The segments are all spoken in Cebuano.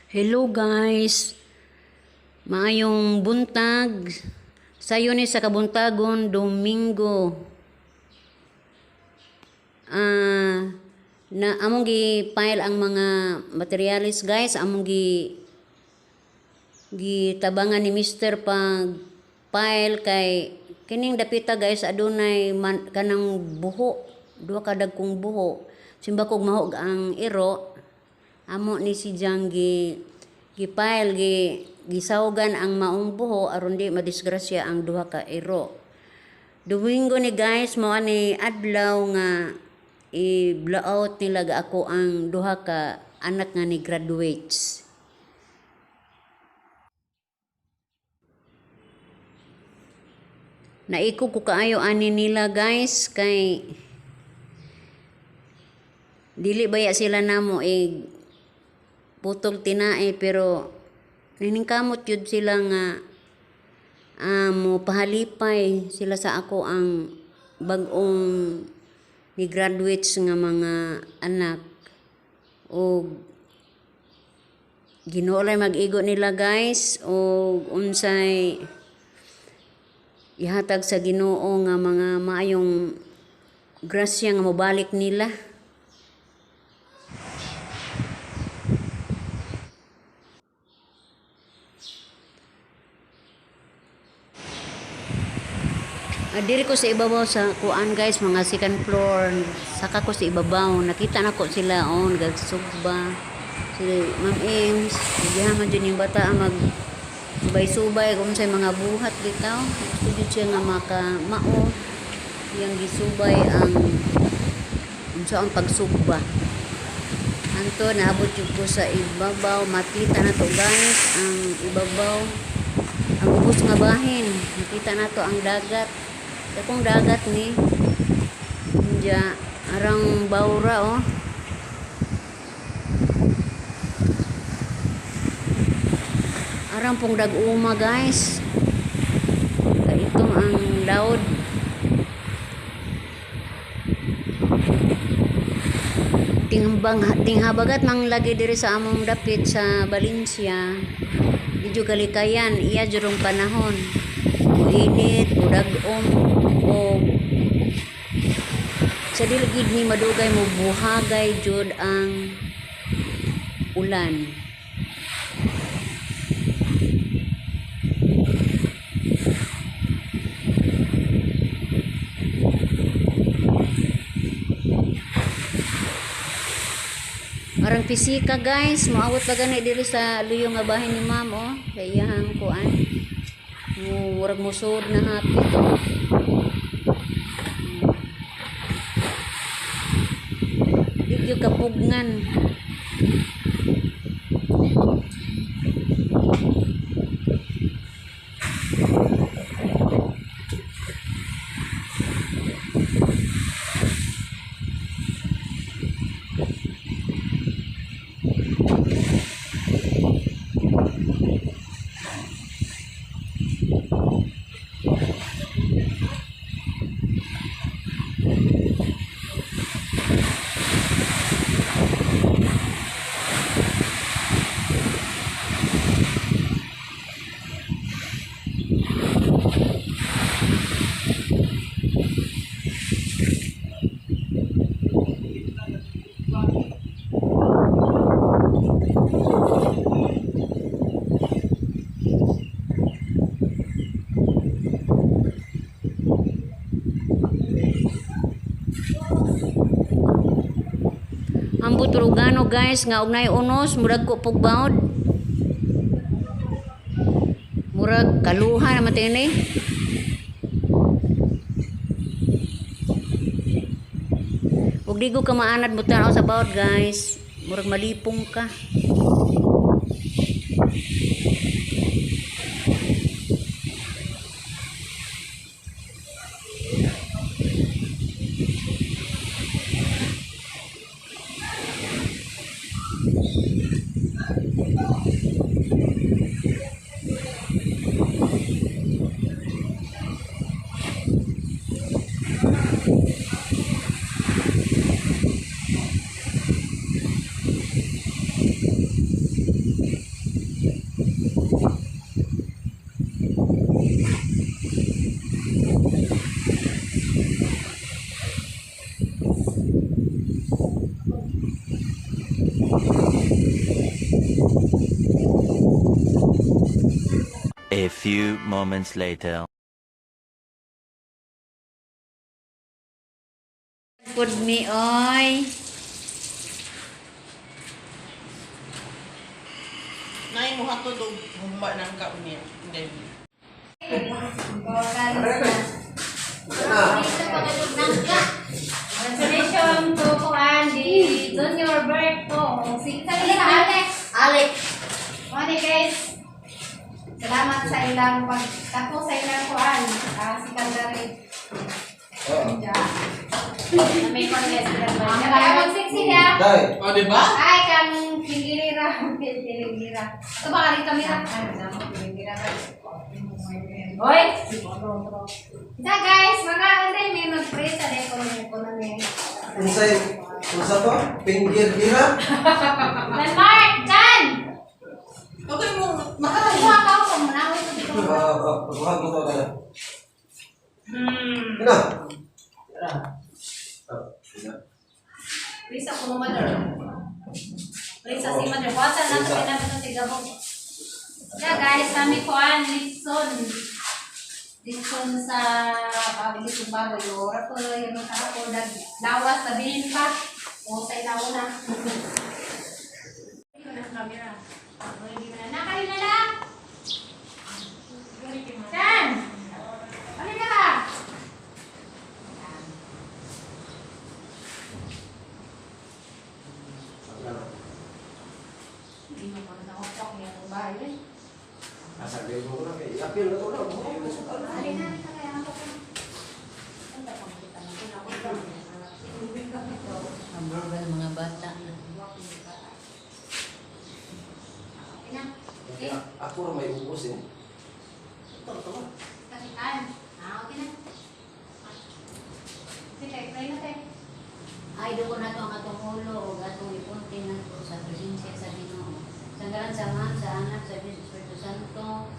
Hello guys. Maayong buntag. Sayo ni sa kabuntagon, Domingo. Na among gi-file ang mga materials, guys, among gi gitabangan ni Mister pag file kay kining dapita, guys, adunay man, kanang buho, duha ka dagkong buho. Simbakog mahog ang iro, amo ni si Jang gi gi-file, gi gisawgan ang maong buho aron di madisgrasya ang duha ka iro. Domingo ni, guys, mao ani adlaw nga i-blowout nila ga ako ang duha ka anak nga ni graduates. Naikog ko kaayo ani nila, guys, kay dili baya sila namo ig putol tinae, pero naningkamot jud sila nga mo pahalipay sila sa ako ang bag-ong ni graduates nga mga anak og Ginoo lay mag-igo nila, guys, og unsay ihatag sa Ginoo nga mga maayong grasya nga mobalik nila. Diri ko sa ibabaw sa kuan, guys, mga second floor. Saka ko sa ibabaw, nakita na ko sila, oh, nagsugba. Si Ma'am Ems, gihaman jud yung bata mag subay-subay kung sa mga buhat bitaw. Gusto jud siya nga maka mao iyang gisubay ang unsa ang pagsugba. Anto naabot jud ko sa ibabaw, makita na to, guys, ang ibabaw, ang ubos nga bahin. Makita na to ang dagat. Dakong dagat ni. Diya, arang bawra, oh. Arang pong dag-uma, guys. Kaitong ang daod. Tingbang tinghabagat mang lagi diri sa among dapit sa Valencia. Di jud kalikayan, iya jurong panahon. Muinit, mudag-om o sa dili gid ni madugay mo buhagay jud ang ulan. Arang pisika, guys, moawat pa gani diri sa luyo nga bahin ni ma'am, oh, sa iyahang kuan. Mo murag mosud na hapit, oh. Di gyud kapugnan. Ambot rugano, guys, nga og nay unos murag ko pugbaod. Murag kaluha naman tini. Ug di ko ka maanad mo tanaw sa bawd, guys. Murag malipong ka. A few moments later. Pud mi oy. Nay mo hatod og humba ng kaon niya. Then Congratulations to Kuan, di Junior Berto. Si sa Alex. Alex. Mone guys. Salamat sa ilang pagtapos sa ilang kuan. Si Kandari. Ja. May kuan guys sila. Kaya magsiksi ha. Dai. Oh, di ba? Ay, kang pinggirira. Pinggirira. Ito ba ka rin kamera? Ay, wala mo, pinggirira. Hoy! Isa guys, mga anday, may mag-pray sa deko ko na may. Unsay unsa to? Pinggir gira? Landmark! Jan! Okay mo mahal. Kuha ka ako muna. Wait, ito dito. Ah, ah, pagbuhat mo to kana. Ano? Ah, sige. Please ako mo mother. Please si mother. Kuha sa nato kay namin sa gabong. Yeah guys, kami kuan litson. Litson sa bago litson bago yo. Ora ko yun ang ako dag lawas sabihin pa. O sa ilaw na. Nakali na lang. Chan! Ano na ka? Hindi mo pa na ako niya kung bahay eh. Sabi ko na kay apil na to na. Halika, halika, kaya ako po. Ang brutal mga bata. Okay na. Ako ra may ubos eh. Kakitaan. Ah, okay na. Sige, pray na tayo. Ay, duko na to ang atong ulo o atong ipunti na to sa presensya sa Ginoo. Sa ngalan sa Amahan, sa Anak, sa Diyos Espiritu Santo.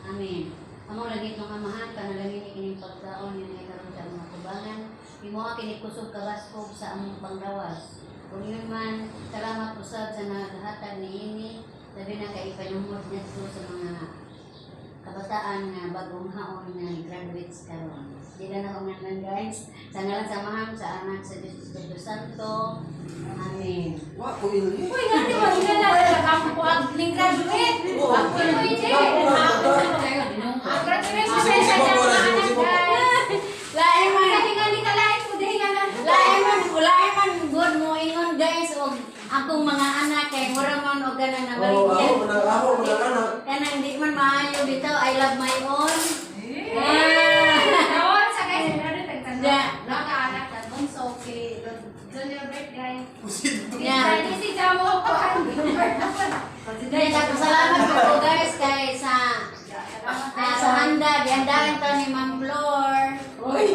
Amen. Amo lagi itong amahan, panalangin ni kining pagkaon nga nagkaroon sa mga kubangan. Imoha kini kusog kabaskog sa among panggawas. Kung yun man, salamat usab sa naghatag niini, labi na kay ipanumod ngadto sa mga kabataan nga bagong haon nga graduates karon. Di na ako nga guys. Sa ngalan sa Amahan, sa Anak, sa Diyos Espiritu Santo. Amen. Wa ko ilhi. Uy, gani ba sila lang ang ang ning graduate? Ako na hindi. Ang graduate sa Sibok, sa sibok, mga sibok, anak sibok. guys. Lain man, Hingali ka lain mo dihinga na. lain man good mo ingon guys og akong mga anak kay mura man og ganang Oh, ako nabaligyan. manang ako manang anak. Kanang di man maayo bitaw, I love my own. Nawala sa guys, graduate tagtanda. Yeah. Nakaanak na bunso kay Junior Bert guys. Yeah. Hindi si Jamo ko ang Guys, ako salamat po guys kay sa sa handa, gihandaan ta ni Ma'am Flor,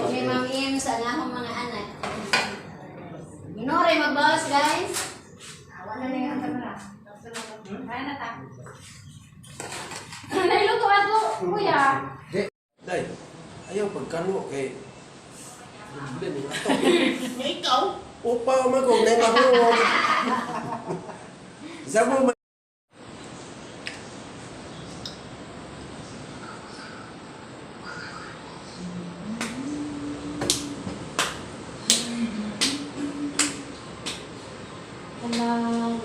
ni Ma'am Ims, ang akong mga anak. Minore magbawas guys. Wala na yung camera. Kaya na ta. Nailuto ako, kuya. Di. Dai. Ayaw pagkano kay Dublin ni ato. Nga ikaw. Upa man ko nay mahuwag. Zamo man. Hello,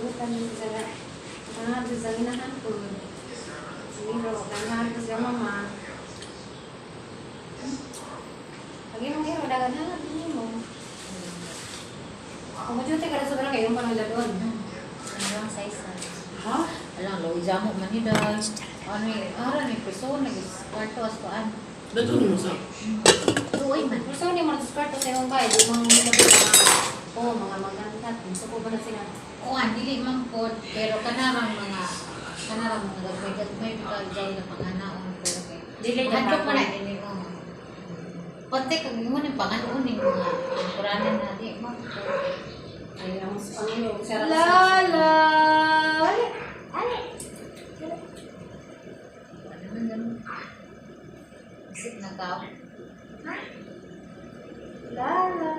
bukan sa mga sa ginahan ko. Siguro, kanahan ko sa mama. Pag imong hero, dagan na din mo. Kung majuti ka na sa barangay, yung pangalan doon. Ang size na. Ha? Alam, low jamo man ni dai. Ano eh, ara ni person nag kwarto as kuan. Dato mo sa. Tuoy man. Gusto ni mo sa sa imong bahay, di mo mga oh, mga maganda. Gusto ko ba na sila? Kuan dili man pod pero kanarang mga gagmay gagmay bitaw jay na panganaon pero kay. Dili na Hadlok man na dili mo. Pati kag mo ni panganoon ning mga kuranan na di man. Ay, ang Panginoon. La la. Ale, ale. Ano man ganun? Isip na ka. La la.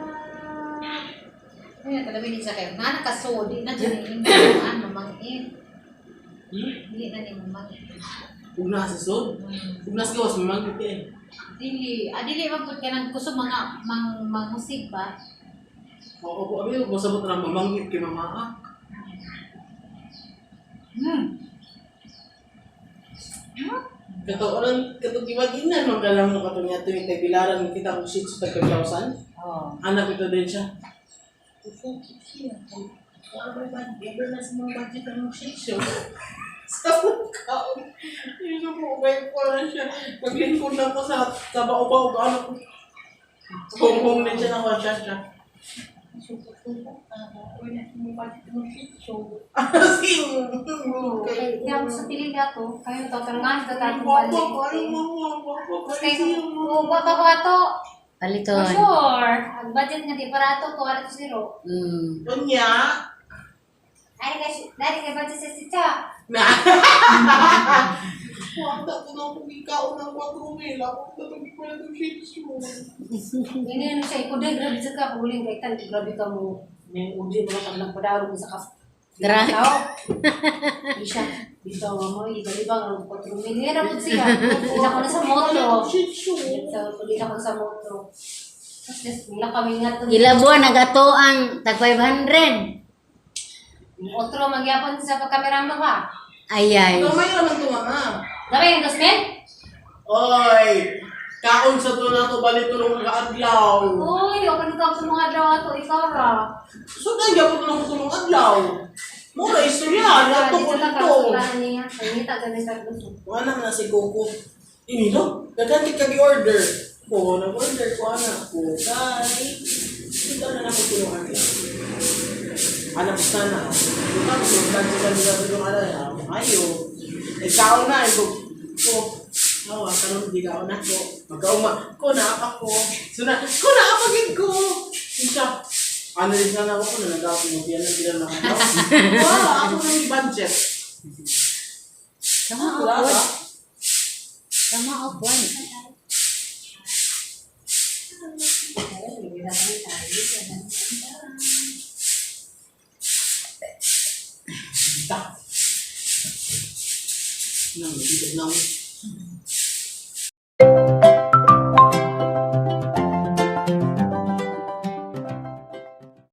Ay, talaga ni sa kayo. Nga nakaso, di na dyan yung kuan, mamangin. Dili na ni mamangin. Ugna sa sud. Ugna sa gawas mamanggit eh. Dili, ah, dili man pud kanang kusog mga mang mangusig ba? Oo po, abi mo sabot na mamanggit kay mama ah. Kato oran kato giwaginan magalang mo kato niya tuwing tagbilaran kita ko shit sa tagkablausan. Oh. Anak ito din siya. Wala ba budget? Ever na sa mga budget ang shit show. Sa kaon. Yun ako, okay ko lang siya. Naglingkod lang ko sa bao-bao. Ano ko. Hong-hong din siya na siya siya. Sing! Kay di ako sa pili ato, kayo tatangan ka tatong Guwapo balik. kayo, mama. Guwapo Tapos kayo kayo, siya, mama. oh, guwapo ko ato. Paliton. For sure. Ang budget nga di para ato, 4-0. Unya. Ay, kay, dari kay budget sa sitya. Na. Wala ko na kung ikaw ng 4 mil. Ako natugig ko na itong shit show. Ini ano siya, ikaw din, grabe sa ka, paguling kay tan, grabe ka mo. May udi mo ka lang padaro mo sa kaf. Grabe. Tao. Di siya, dito mo, ibalibang ang 4 mil. Hindi na po siya. Hindi ako na sa moto. Shit show. Hindi ako sa moto. Tapos, wala kami nga to. Ila buwan nagato ang tag 500. Otro, magyapon sa pagkamerama ka. Ayay. Gamay naman ito, mama. Dami yung 2,000? Oy! Kaon sa to na to, balik tulong kaadlaw. Uy, okay na sa mga adlaw ato, ikaw ra. So, dahil yapon na ko tulong adlaw. Mura, istorya. Lato ko dito. Niya, pangita ganun sa gusto. Wala na si Coco. Inilo, daghan kag order. Ko nag-order ko ana ko kay ikaw na lang ko tulong adlaw. Anak ko sana. Ikaw ko budget ka nila tulong adlaw. Ayo. Ikaw na ko. Ko. Awa, karon di ka na ko. Magkauma ko na apa ko. So na ko na apa gid ko. Isa. Ano din sana ako na nagawa mo diyan na sila na. Wala ako nang budget. Tama Wala awkward. ba? Tama awkward. Ta. Nang dito nang.